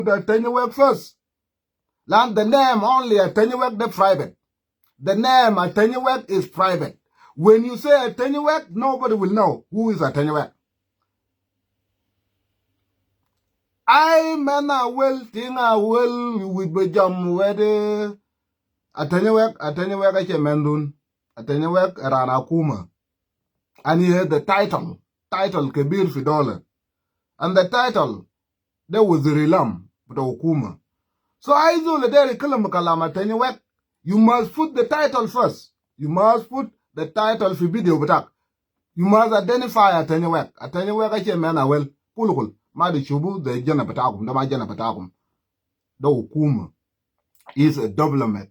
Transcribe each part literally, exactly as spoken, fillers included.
Ateny Wek first. Lan the name only Ateny Wek de private. The name Ateny Wek is private. When you say Ateny Wek, nobody will know who is Ateny Wek. Ai men Awil, ting Awil, wich be jam wede. Ateny Wek, Ateny Wek ache mendun. Ateny Wek ran akuma. And he had the title, title kebir fi dola. And the title de Wazir Ilam bita hukuma. So ai zol der ikallam kalam Ateny Wek, you must put the title first. You must put the title fi video bitak. You must identify Ateny Wek. Ateny Wek ache men Awil. Kulu kulu. Ma de shubu de jana bitakum. De ma jana bitakum. De hukuma. Is a diplomat.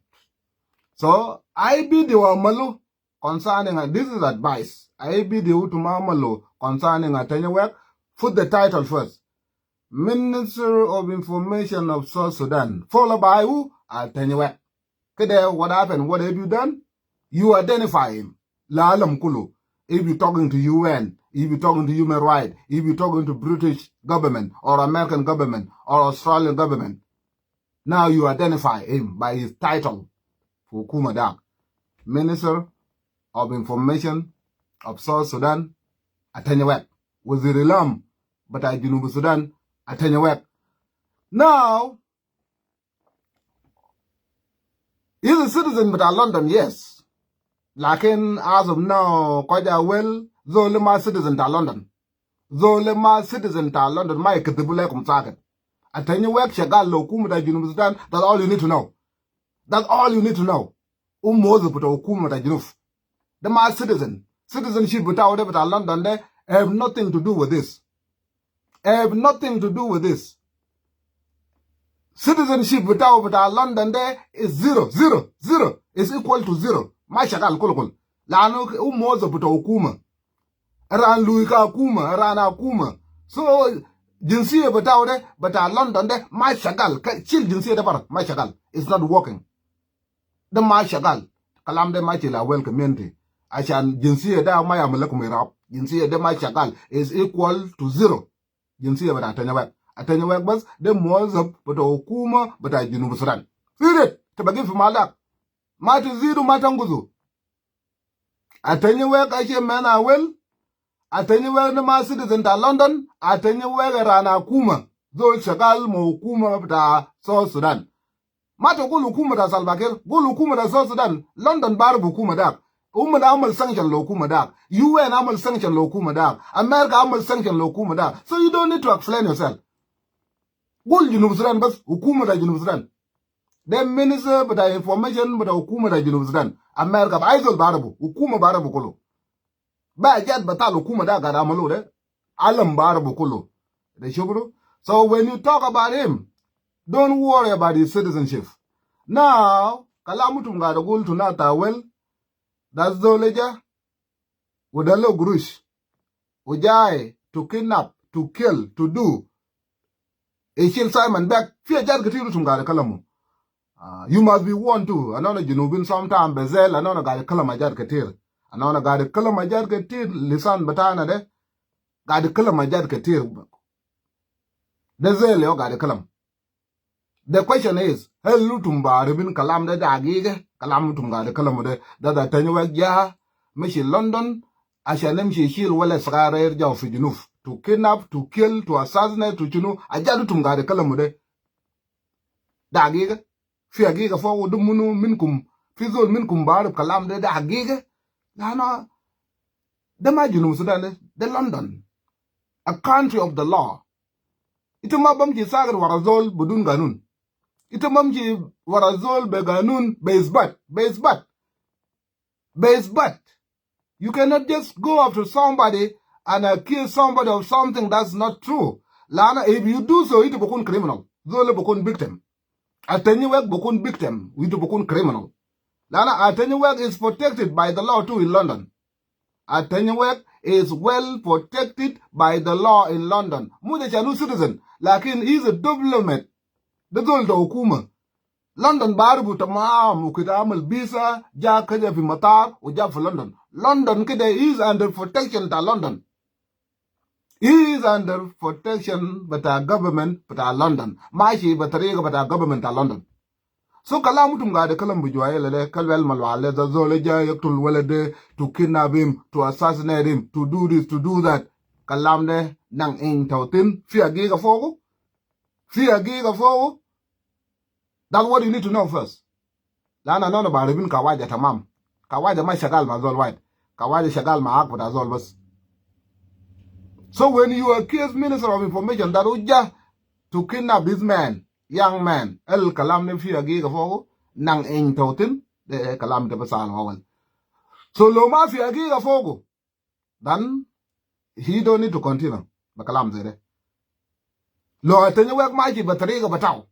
So ai video amalu concerning, and this is advice. Ai video utum amalu concerning Ateny Wek, put the title first. Minister of Information of South Sudan. Followed by who? Ateny Wek. Kede, what happened? What have you done? You identify him. Lel alam kulu. If you talking to U N, if you talking to human rights, if you talking to British government or American government or Australian government, now you identify him by his title. Fi hukuma dak. Minister of Information of South Sudan, Ateny Wek. Wazir Ilam bita Junub Sudan, Ateny Wek. Now, he's a citizen bita London, yes. Lakin as of now, Ateny Wek, zol ma citizen ta London. Zol ma citizen ta London, ma yakdibu lekum sakit. Ateny Wek shagal le hukuma ta Junub Sudan, that's all you need to know. That's all you need to know. Hu muwazzaf bita hukuma ta Junub. De ma citizen. Citizenship bitau de bita London de have nothing to do with this. Have nothing to do with this. Citizenship bitau bita London de is zero, zero, zero. Is equal to zero. Ma shagal kulu kulu. Lanu hu muwazzaf bita hukuma. Ran lui ka hukuma, ran hukuma. So, jinsiya bitau de, bita London de, ma shagal. Ka shil jinsiya de bara, ma shagal. It's not working. De ma shagal. Kalam de ma shil Awil community. Ashan jinsiya de ma yamul lekum irhab. Jinsiya de ma shagal is equal to zero. Jinsiya bita Ateny Wek. Ateny Wek bas de muwazzaf bita hukuma bita Junub Sudan. Period. Ita bigif fi mahal dak. Ma tazidu, ma tankusu. Ateny Wek ache men Awil. Ateny Wek de ma citizen ta London. Ateny Wek ran hukuma. Zol shagal ma hukuma bita South Sudan. Ma tagul hukuma ta Salva Kiir, gul hukuma ta South Sudan. London barif hukuma dak. Umma de amal sanction le hukuma dak. U N amal sanction le hukuma dak. America amal sanction le hukuma dak. So you don't need to explain yourself. Gul Junub Sudan bas, hukuma ta Junub Sudan. De minister bita information bita hukuma ta Junub Sudan. America, ai zol barifu, hukuma barifu kulu. Be ajat bita hukuma de gad amalu de. Alam barifu kulu. De shuftu? So when you talk about him, don't worry about his citizenship. Now, kalam utum gad gul to na ta Awil, da zol ja, u da lo gurush. U jai to kidnap, to kill, to do. Ishil Simon Beg, fi ajat ketir utum gad kalamu. Ah, you must be warned too. Anana Junubin sometime be zel, anana gad kalam ajat ketir. Anana gad kalam ajat ketir, lisan bitana de. Gad kalam ajat ketir. De zel yo gad kalam. The question is, hal utum barifin kalam de, de hagiga? Kalam utum gad kalamu de, de, de Ateny Wek ja mishi London, ashan yimshi yishil walad sagair yarjau fi Junub. To kidnap, to kill, to assassinate, to shunu, ajat utum gad kalamu de. De hagiga? Fi hagiga fogu? De munu minkum, fi zol minkum barif kalam de, de hagiga? Lanu, de ma Junub Sudan de, de London. A country of the law. Ita ma bamshi sakit wara zol bidun ganun. Ita bamshi wara zol be ganun, be isbat, be isbat. Be isbat. You cannot just go after somebody and accuse somebody of something that's not true. Lanu, if you do so, ita bikun criminal. Zol bikun victim. Ateny Wek bikun victim, ita bikun criminal. Lanu Ateny Wek is protected by the law too in London. Ateny Wek is well protected by the law in London. Mu de shanu citizen, lakin he's a diplomat. De zol ta hukuma. London barifu tamam, u kede amal visa, ja kaja fi matar, u ja fi London. London kede is under protection ta London. He is under protection bita government bita London. Mashi bi tariga bita government bita London. So kalam utum gad kalam bu juwa yala de, kal wel Malual de, da zol ja yaktul walad de, to kidnap him, to assassinate him, to do this, to do that. Kalam de nang ing tautin, fi hagiga fogu. Fi hagiga fogu. That's what you need to know first. Lana nona baribin kawaja tamam. Kawaja ma shagal ma zol wahid. Kawaja shagal ma hag bita zol bas. So when you accuse Minister of Information that uja to kidnap this man, young man, el kalam de fi hagiga fogu, nang ing tautin, de kalam de basal wawal. So lo ma fi hagiga fogu, then he don't need to continue bi kalam zede. Lo Atanyuwek mashi bi tariga bitau,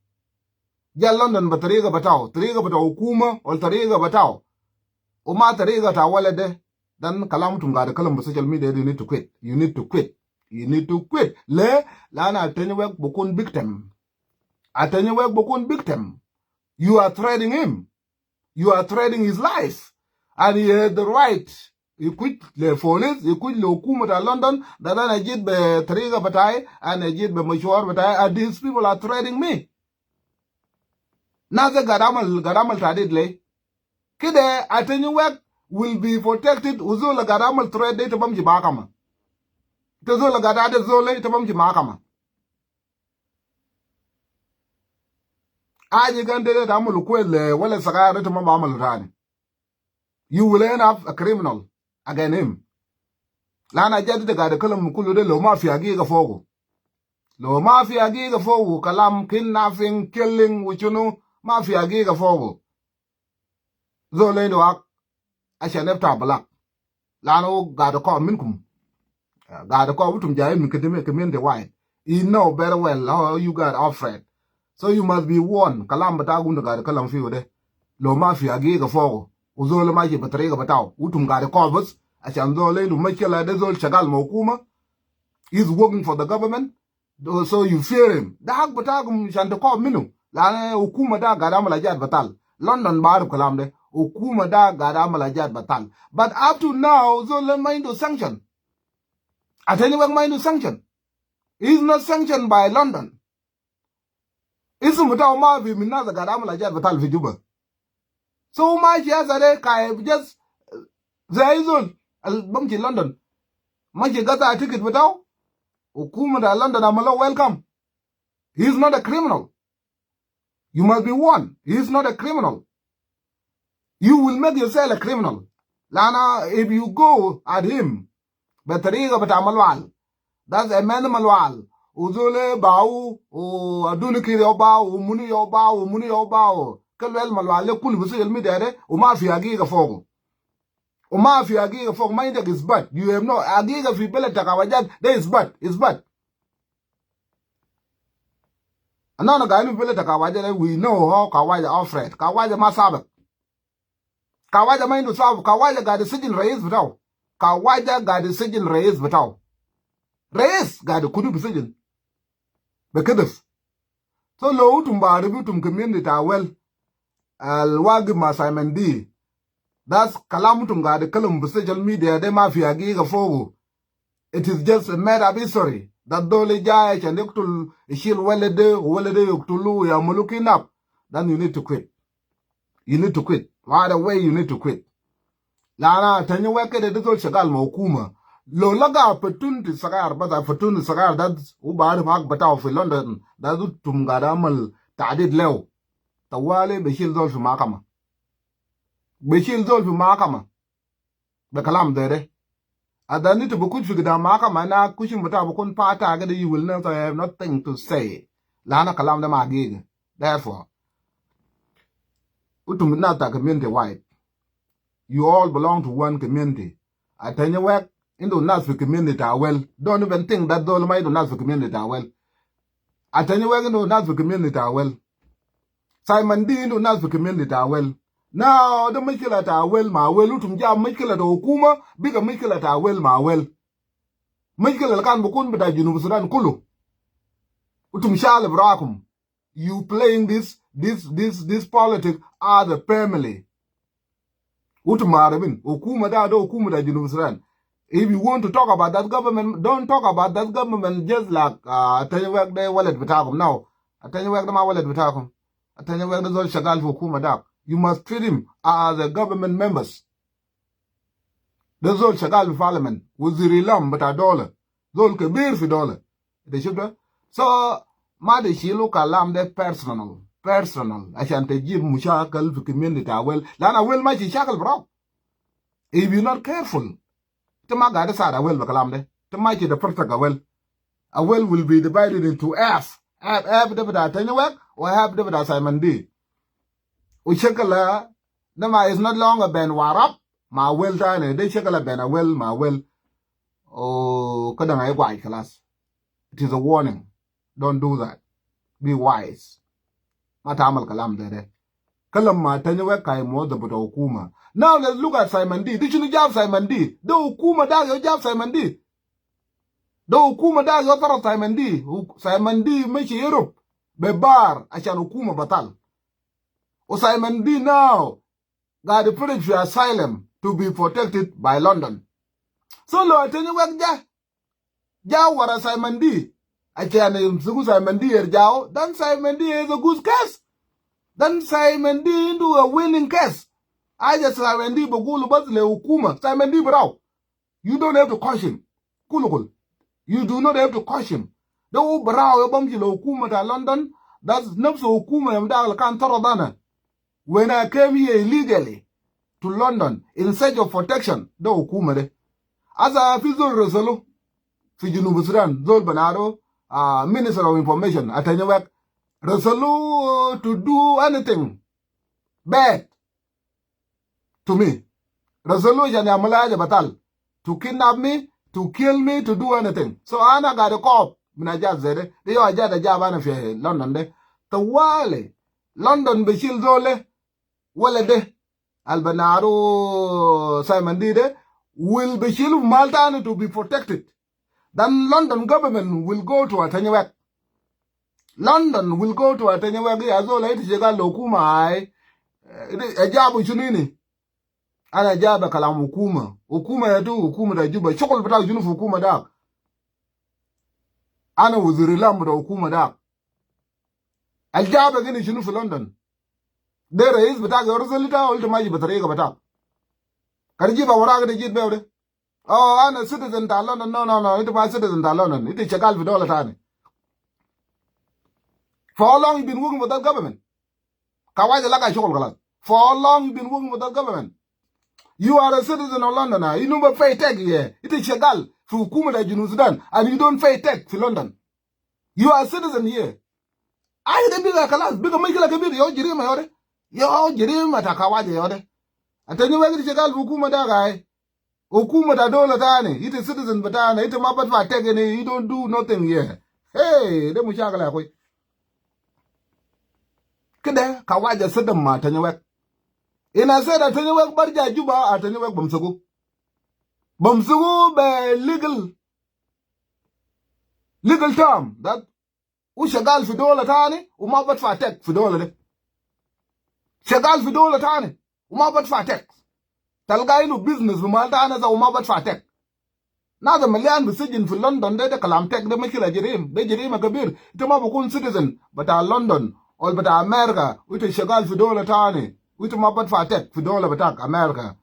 ja London bi tariga bitau, tariga bitau hukuma, wala tariga bitau, uma tariga ta walad de, then kalam utum gad kalam bi social media, you need to quit. You need to quit. You need to quit. Le, lana Atanyuwek bukun victim. Atanyuwek bukun victim. You are threatening him. You are threatening his life. And he had the right. He quit the police, he quit the hukuma ta London, that ana jit bi tariga bitai, ana jit bi mashwar bitai, and these people are threatening me. Nasa gad amal, gad amal tahdid le. Kede Atanyuwek will be protected, u zol gad amal threat de ita bamshi mahakama. Ita zol gad tahdid zol ita bamshi mahakama. Aji kan de da amal kwel le, wala sagara ita ma ba amal tani. You will end up a criminal against him. Lana jadi de gad kalam kulu de lo ma fi hagiga fogu. Lo ma fi hagiga fogu, kalam kidnapping, killing, u shunu, ma fi hagiga fogu. Zol indu hak ashan yafta block. Lana u gad kob minkum. Gad kob utum jayin min community wide. He know very well how you guys operate. So you must be warned. Kalam bita gu indu gad kalam fiu de, lo ma fi hagiga fogu, u zol mashi bi tariga bitau, utum gad kob bas. Ashan zol indu mashkila de zol shagal ma hukuma. He's working for the government. So you fear him. Da hak bitakum shan ta kob minu. Lana hukuma da gad amal hajat batal. London barif kalam de. Hukuma da gad amal hajat batal. But up to now, zol ma indu sanction. Atanyuwek ma indu sanction. He's not sanctioned by London. Isum bitau ma fi min nas gad amal hajat batal fi Juba. So mashi hasa de kaib just zai zol al bamshi London. Mashi gata ticket bitau. Hukuma ta London amalo welcome. He is not a criminal. You must be warned. He is not a criminal. You will make yourself a criminal. Lana if you go at him bi tariga bita Malual, that's a man Malual. U zol bau, u aduni kiri yo bau, u munu yo bau, u munu yo bau. Kal wel Malual le kulu bi social media de, u ma fi hagiga fogu. U ma fi hagiga fogu, ma indak isbat. You have no hagiga fi beled ta Kawajat, de isbat, isbat. Ana ana gaid fi beled ta Kawajat de, we know how Kawaja operate. Kawaja ma sabak. Kawaja ma indu sabak. Kawaja gad sijin rais bitau. Kawaja gad sijin rais bitau. Rais gad kudu bi sijin. Bi kedif. So lo utum barif utum community ta Awel al wagif ma Simon D. Das kalam utum gad kalam bi social media de ma fi hagiga fogu. It is just a matter of history. Da zol jai ashan yaktul, ishil walad de, walad de yaktulu, yamulu kidnap. Then you need to quit. You need to quit. Right away, you need to quit. Lana Atanyuwek kede de zol shagal ma hukuma. Lo laga opportunity sagar, bas opportunity sagar, da u barif hak bitau fi London, da utum gad amal tahdid lew. Tawali bi shil zol fi mahakama. Bi shil zol fi mahakama. Bi kalam zede. Ada nitu bi kush fi gidam mahakama, na kushum bitau bikun fata kede, you will never have nothing to say. Lana kalam de ma hagiga. Therefore, utum nas ta community wide. You all belong to one community. Atanyuwek indu nas fi community ta Awel. Don't even think that zol ma indu nas fi community ta Awel. Atanyuwek indu nas fi community ta Awel. Simon D indu nas fi community ta Awel. Now, de mashkila ta Awel ma Awel, utum jab mashkila ta hukuma, biga mashkila ta Awel ma Awel. Mashkila al kan bikun bita Junub Sudan kulu. Utum shal barakum. You playing this, this, this, this politic as a family. Utum ma arabin, hukuma da, da hukuma ta Junub Sudan. If you want to talk about that government, don't talk about that government just like, uh, Atanyawek de walad bitakum. No. Atanyawek de ma walad bitakum. Atanyawek de zol shagal fi hukuma dak. You must treat him as a government members. De zol shagal fi parliament. Wazir ilam bita dola. Zol kebir fi dola. Ita shuf de? So, ma tashilu kalam de personal. Personal. Ashan tajib mushakil fi community ta Awel. Lanu Awel mashi shakil barawu. If you not careful, ita ma gaid tasa'id Awel be kalam de. Ita mashi de protect Awel. Awel will be divided into half. Half, half de bita Atanyawek, wa half de bita Simon Dee. Wa shakil de ma is not longer ben Warap ma Awel tani. De shakil ben Awel ma Awel. Oh, kede ngai gwai kalas. It is a warning. Don't do that. Be wise. Ma ta amal kalam de de. Kalam ma Atanyawek kai muwazzaf bita hukuma. Now let's look at Simon Dee. De shunu jab Simon Dee? De hukuma dak ya jab Simon Dee. De hukuma dak ya tarat Simon Dee. Hu-, Simon Dee mashi Europe be bar ashan hukuma batal. Wa Simon Dee now gaid fight fi asylum to be protected by London. So lo Atanyawek ja, ja wara Simon Dee ashan yamsuku Simon Dee yarjau, then Simon Dee is a good case. Then Simon Dee indu a winning case. Aja Simon Dee bigulu bas le hukuma, Simon Dee barawu. You don't have to coach him. Kulu kulu. You do not have to coach him. De hu barawu ya bamshi le hukuma ta London. That's nafsu hukuma yom dak al kan taradana. When I came here illegally to London in search of protection, de hukuma de. Asa fi zol rasalu fi Junub Sudan, zol banaru, uh, Minister of Information, Atanyawek. Rasalu to do anything bad to me. Rasalu ashan yamulu haja batal. To kidnap me, to kill me, to do anything. So ana gaid khawf min hajat zede. De ya hajat de jab ana fi London de. Tawali London bishil zol de wala de al banaru Simon Dee de, will bishil fi mahal tani to be protected. Then London government will go to Atanyawek. London will go to Atanyawek, ya zol ita shagal le hukuma ai. Eh, ita ajabu shunu ini? Ana ajabu kalam hukuma. Hukuma ya tu, hukuma ta Juba. Shukul bita shunu fi hukuma dak? Ana wazir ilam bita hukuma dak. Al jabek ini shunu fi London? De rais bitak ya rasul ita, wala ita mashi be tariga bitak? Kede jibu waraka de jit be de. Oh, ana citizen ta London. No, no, no. Ita ma citizen ta London. Ita shagal fi dola tani. For how long you been working for that government? Kawaja laga shukul kalas. For how long you been working for that government? You are a citizen of London, ah. Inu ma pay tax here. Ita shagal fi hukuma ta Junub Sudan and you don't pay tax fi London. You are a citizen here. Ai, de biga kalas, biga mushkila kebir, ya jarima ya de. Ya jarima ta kawaja ya de. Atanyawek ita shagal fi hukuma dak ai. Hukuma ta dola tani, ita citizen bitana, ita ma badfa tax ini, you don't do nothing here. Hey, de mushakila ya akhoi. Kede kawaja sadam ma Atanyawek. Ina said Atanyawek barja Juba, Atanyawek bamsuku. Bamsuku be legal, legal term that hu shagal fi dola tani, u ma badfa tax fi dola de. Shagal fi dola tani, u ma badfa tax. Talga inu business fi mahal tani sa, u ma badfa tax. Nas al malyan fi sijin fi London de, de kalam tax de mushkila jarim, de jarima kebir. Ita ma bikun citizen bita London, wala bita America, u ita shagal fi dola tani, u ita ma badfa tax fi dola bitak America.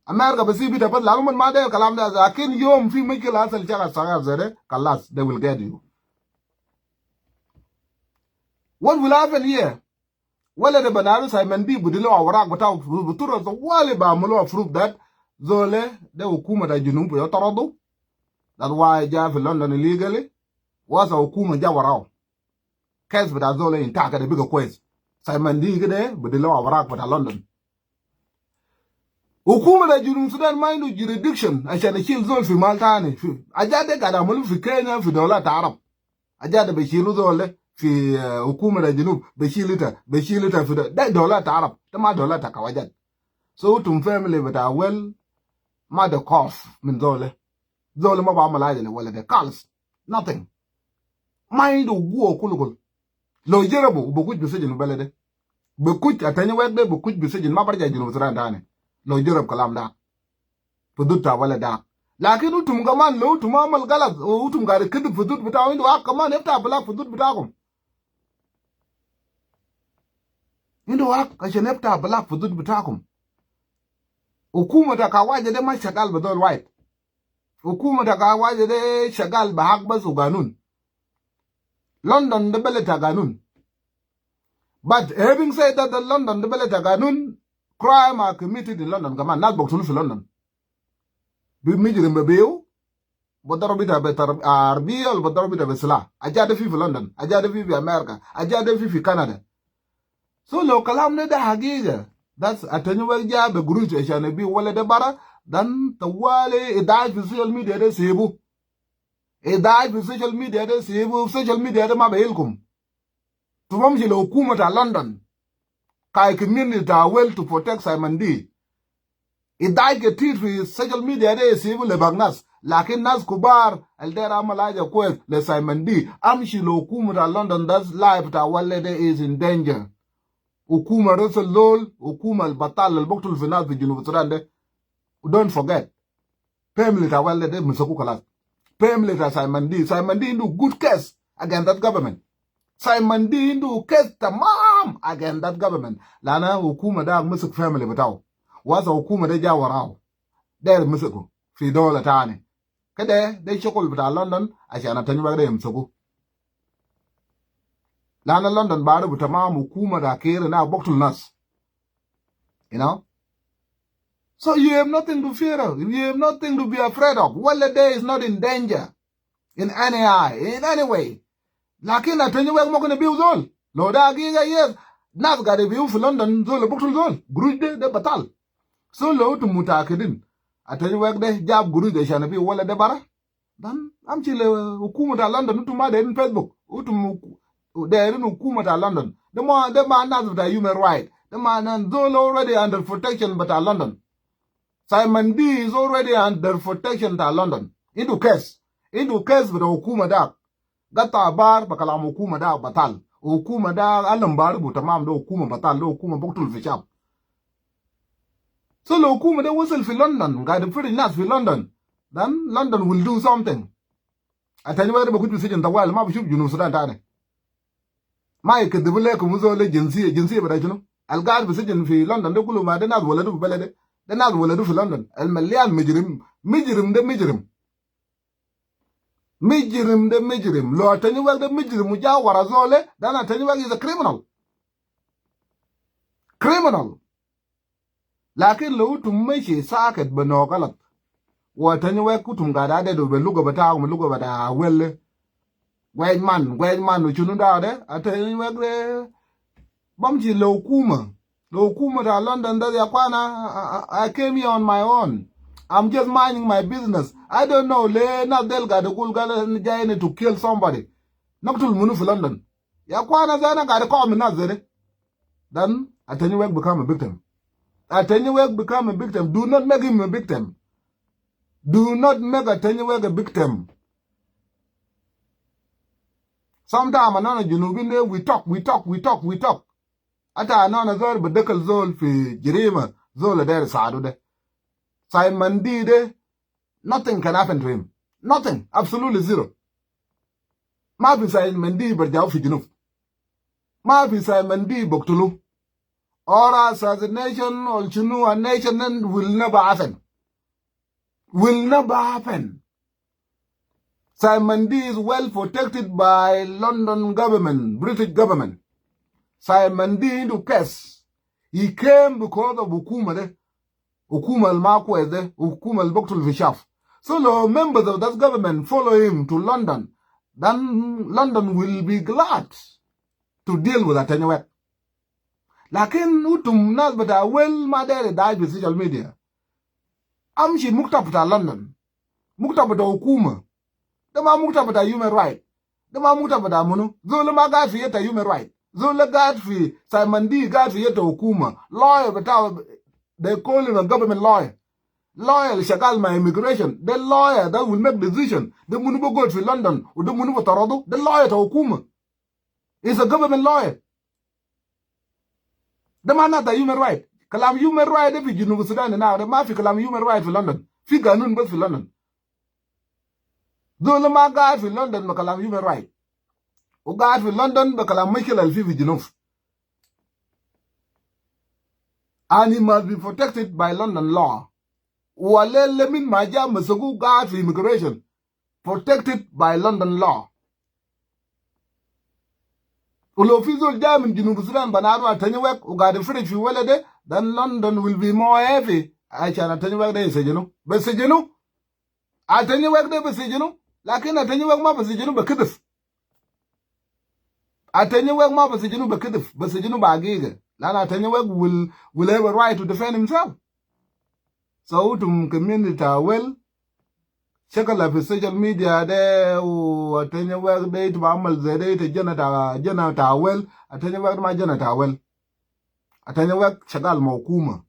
America bisibu ita bas, lanu umon ma deru kalam de, lakin yom fi mushkila hasal shagal sagar zede, kalas, they will get you. What will happen here? Wala de banaru Simon Dee bidi lo warak bitau, bitura so wali ba amulu proof that zol de hukuma ta Junub ya taradu. That's why ja fi London illegally. Wasa hukuma ja warau. Case bita zol inta kede biga kwes. Simon Dee kede bidi lo warak bita London. Hukuma ta Junub Sudan ma indu jurisdiction ashan ishil zol fi mahal tani. Fi, aja de gaid amulu fi Kenya, fi dola ta Arab. Aja de bishilu zol de fi, eh, hukuma ta Junub, bishil ita, bishil ita fi do-, de dola ta Arab, de ma dola ta kawajat. So, utum family bita Awel, ma de khawf min zol de. Zol de ma bi amulu haja le walad de, kalas. Nothing. Ma indu guwa kulu kulu. Lo jarabu, bi kuj bi sijin bele de. Bi kuj, Atanyawek de, bi kuj bi sijin, ma barja Junub Sudan tani. Lo jarab kalam da. Fi dud ta walad da. Lakin utum kaman lo utum amal galat, utum gari kidib fi hudud bitakum, indu hak kaman iftah block fi hudud bitakum. Indu hak ashan iftah block fi hudud bitakum. Hukuma ta Kawaja de ma shagal be zol wahid. Hukuma ta Kawaja de shagal be hak bas u ganun. London de beled ta ganun. But having said that, the London de beled ta ganun, crime are committed in London. Kaman nas bogtulu fi London. Bi mujrim be biu, be darabu ita be tar-, arabia, wala be darabu ita be silah. Aja de fi, fi London, aja de fi, fi America, aja de fi, fi Canada. So lo kalam de, de hagiga. That's Atanyuwek ja be guruj ashan biu wala de bara. Dan tawali idaaj fi social media de sibu. Idaaj fi social media de sibu, social media de ma be ilkum. Tumam shi lo hukuma ta London. Kai community ta Awel to protect Simon D. Idaaj ketir fi social media de sibu le bag nas. Lakin nas kubar al der amal haja kwes le Simon D. Amshi lo hukuma ta London, that's life ta wale de is in danger. Hukuma resel zol, hukuma al batal al bogtul fi nas fi Junub Sudan de. Don't forget. Family ta wale de misaku kalas. Family ta Simon D. Simon D indu good case against that government. Simon D indu case tamam against that government. Lana hukuma de misik family bitau. Wasa hukuma de ja warau. Der misiku fi dola tani. Kede, de shokol bita London, ashan Atanyuwek de yamsuku. Lana London barufu tamam hukuma ta Kiir na bogtul nas. You know? So you have nothing to fear of. You have nothing to be afraid of. Wale de is not in danger in any eye, in any way. Lakin Atanyuwek mumkin biu zol. Lo de hagiga, yes. Nas gade biu fi London, zol bogtul zol. Guruj de, de batal. So lo utum mutakidin Atanyuwek de jab guruj de ashan biu wale de bara. Dan amshi le hukuma ta London, utum ma derin Facebook. Utum huku-, derin hukuma ta London. De ma, de ma nas bita human right. De ma nas zol already under protection bita London. Simon D is already under protection ta London. Indu case. Indu case bita hukuma de. Gata bar be kalam hukuma de batal. Hukuma de alam barufu tamam de hukuma batal, de hukuma bogtul fi shab. So lo hukuma de wasil fi London, gade firi nas fi London, then London will do something. Atanyuwek de be guruj fi sijin tawali, ma bi shuf Junub Sudan tani. Ma ikidibu lekum zol le jinsiya, jinsiya bita shunu? Al gade fi sijin fi London de kulu ma de nas waladu fi beled de. De nas waladu fi London. Al malian mujrim, mujrim de mujrim. Mujrim de mujrim. Lo Atanyuwek de mujrim u ja wara zol de, dan Atanyuwek is a criminal. Criminal. Lakin lo utum mashi sakit be no galat. Wa Atanyuwek utum gade de du be luga bita, luga bita Awel. Gwaj man, gwaj man, u shunu da de, Atanyuwek de bamshi le hukuma. Le hukuma ta London de, ya akwana, I, I, I came here on my own. I'm just minding my business. I don't know, le nas del gade gul gal jayni to kill somebody. Naktul munu fi London? Ya akwana, zena gade kom nas zede. Then Atanyuwek become a victim. Atanyuwek become a victim. Do not make him a victim. Do not make Atanyuwek a victim. Sometimes anana Junubin de, we talk, we talk, we talk, we talk. Ata anana zol be dakal zol fi jirima, zol der sadu de. Simon D de, nothing can happen to him. Nothing. Absolutely zero. Ma fi Simon D berjau fi Junub. Ma fi Simon D bogtulu. Or assassination or shunu, a nation will never happen. Will never happen. Simon D is well protected by London government, British government. Simon D indu case. He came because of hukuma de. Hukuma al ma kwes de, hukuma al bogtul fi shab. So lo members of that government follow him to London, then London will be glad to deal with Atanyuwek. Lakin utum nas bita Awel ma der idaaj fi social media. Amshi muktab bita London. Muktab bita hukuma. De ma muktab bita human right. De ma muktab bita munu. Zol ma gad fi yad ta human right. Zol gad fi, Simon D gad fi yad ta hukuma. Lawyer bita, they call him a government lawyer. Lawyer al shagal ma immigration. De lawyer that will make decision. De munu be gad fi London, u de munu be taradu. De lawyer ta hukuma. He's a government lawyer. De ma nas ta human right. Kalam human right de fi Junub Sudan na, de ma fi kalam human right fi London. Fi ganun bas fi London. Zol ma gaid fi London bi kalam human right, u gaid fi London bi kalam mushkila al fi fi Junub. And he must be protected by London law. Wale le min ma ja masugu gaid fi immigration, protected by London law. Ulu fi zol ja min Junub Sudan, banadu Atanyawek, u gaid fridge fi wele de, then London will be more heavy. Ashan Atanyawek de sejenu. Be sejenu. Atanyawek de be sejenu. Lakin Atanyawek ma be sejenu be kidif. Atanyawek ma be sejenu be kidif. Be sejenu be agiga. Lan Atanyawek will, will have a right to defend himself. So utum community ta Awel, shakala fi social media de, u Atanyawek de ita bi amal ze de, ita jana ta, jana ta Awel. Atanyawek ma jana ta Awel. Atanyawek shagal ma hukuma.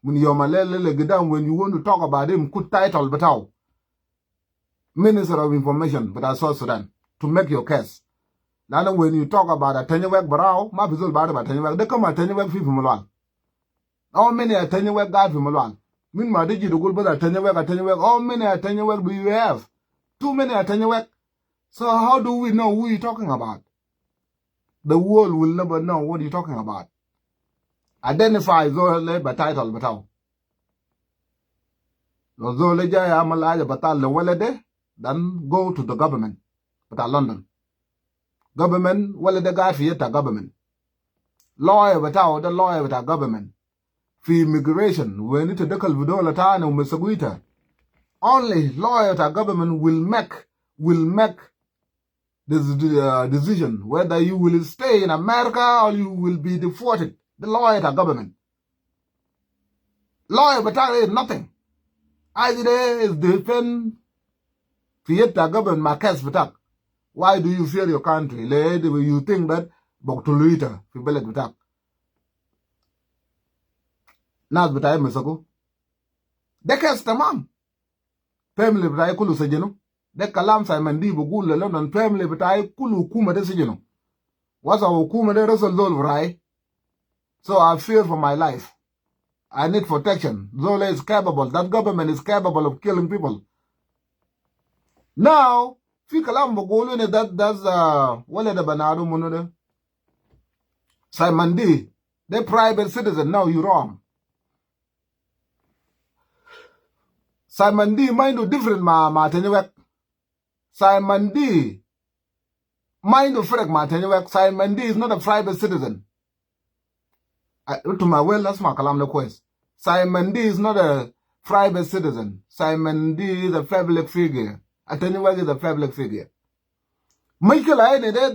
Min yom al lele le gidam, when you want to talk about him, kut title bitau Minister of Information bita South Sudan to make your case. Lanu when you talk about Atanyawek barau, ma fi zol bi arif Atanyawek. De kam Atanyawek fi fi Malual? How many Atanyawek gaid fi Malual? Min ma de jidu gul bas Atanyawek, Atanyawek. How many Atanyawek do you have? Too many Atanyawek. So how do we know who you talking about? The world will never know what you talking about. Identify zol le bi title bitau. Lo zol le jai amal haja batal le wele de, then go to the government bita London. Government, wele de gaid fi yad ta government. Lawyer bitau de lawyer bita government. Fi immigration, when ita dakal fi dola tani u masugu ita, only lawyer bita government will make, will make this, uh, decision whether you will stay in America or you will be deported. The lawyer bita government. Lawyer bitak is nothing. Haja de is defend fi yad ta government ma case bitak. Why do you fear your country? Le you think that bi katulu ita fi beled bitak. Nas bitai masugu. De case tamam. Family bitai kulu sejenu. De kalam Simon Dee bi gul le London, family bitai kulu hukuma de sejenu. Wasa hukuma de result zol bitai. So I fear for my life. I need protection. Zol is capable. That government is capable of killing people. Now, fi kalam bi gulu ne that, that's, uh, wele de banadu munu de, Simon Dee, de private citizen. No, you wrong. Simon Dee ma indu different ma, ma Atanyawek. Simon Dee ma indu firik ma Atanyawek. Simon Dee is not a private citizen. Utum Awel, asma kalam de kwes. Simon Dee is not a private citizen. Simon Dee is a public figure. Atanyawek is a public figure. Mushkila ini de